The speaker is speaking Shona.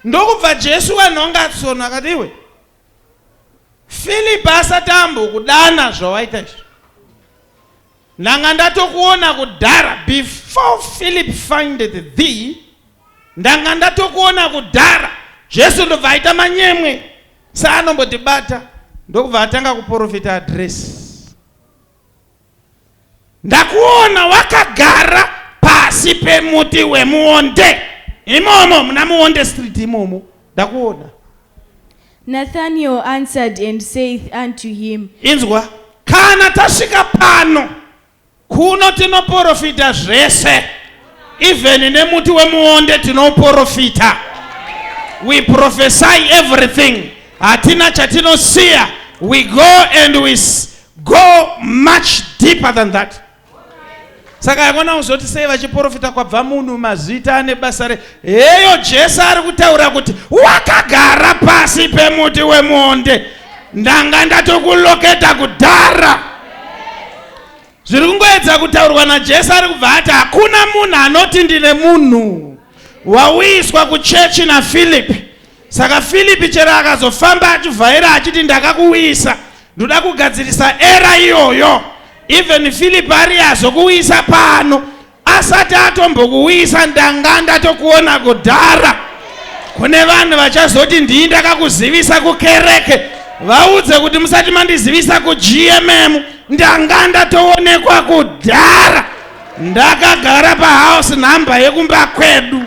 Ndokubva Jesu vanhonga tsono akati, iwe Filipi asati ambokudana zvawaita izvi, ndanga ndatokuona kudhara. Before Philip findeth thee, ndanga ndatokuona kudhara. Jesu ndobva aita manyemwe saanombotibata, ndokubva atanga kuprofita address. Ndakuona wakagara pasi pemuti wemuonde imomo muna Muonde Street imomo, ndakuona. Nathanael answered and saith unto him, Inzwa, kana tasvika pano kuno tinoprofita zvese, even nemuti wemuonde tinoprofita. We prophesy everything, hatina chatinosiya. We go and we go much deeper than that. Saka yakona kuzoti sei vachiprofita kwabva munhu, mazita ane basa re heyo. Jesu ari kutaura kuti wakagara pasi pemuti wemuonde, ndanga ndatokuloketa kudhara. Zviri kungoedza kutaurwa naJesu, ari kubva ati hakuna munhu anoti ndine munhu wauyiswa kuchechi naPhilipi. Saka Filipi chero akazofamba achivhaira achiti ndakakuuyisa, ndoda kugadzirisa error iyoyo. Even Philip ari azokuuyisa pano, asati atombokuuyisa, ndanga ndatokuona kudhara. Kune vanhu vachazoti ndii ndakakuzivisa kukereke, vaudze kuti musati mandizivisa kuGMM, ndanga ndatoonekwa kudhara, ndakagara pahouse number yekumba kwedu.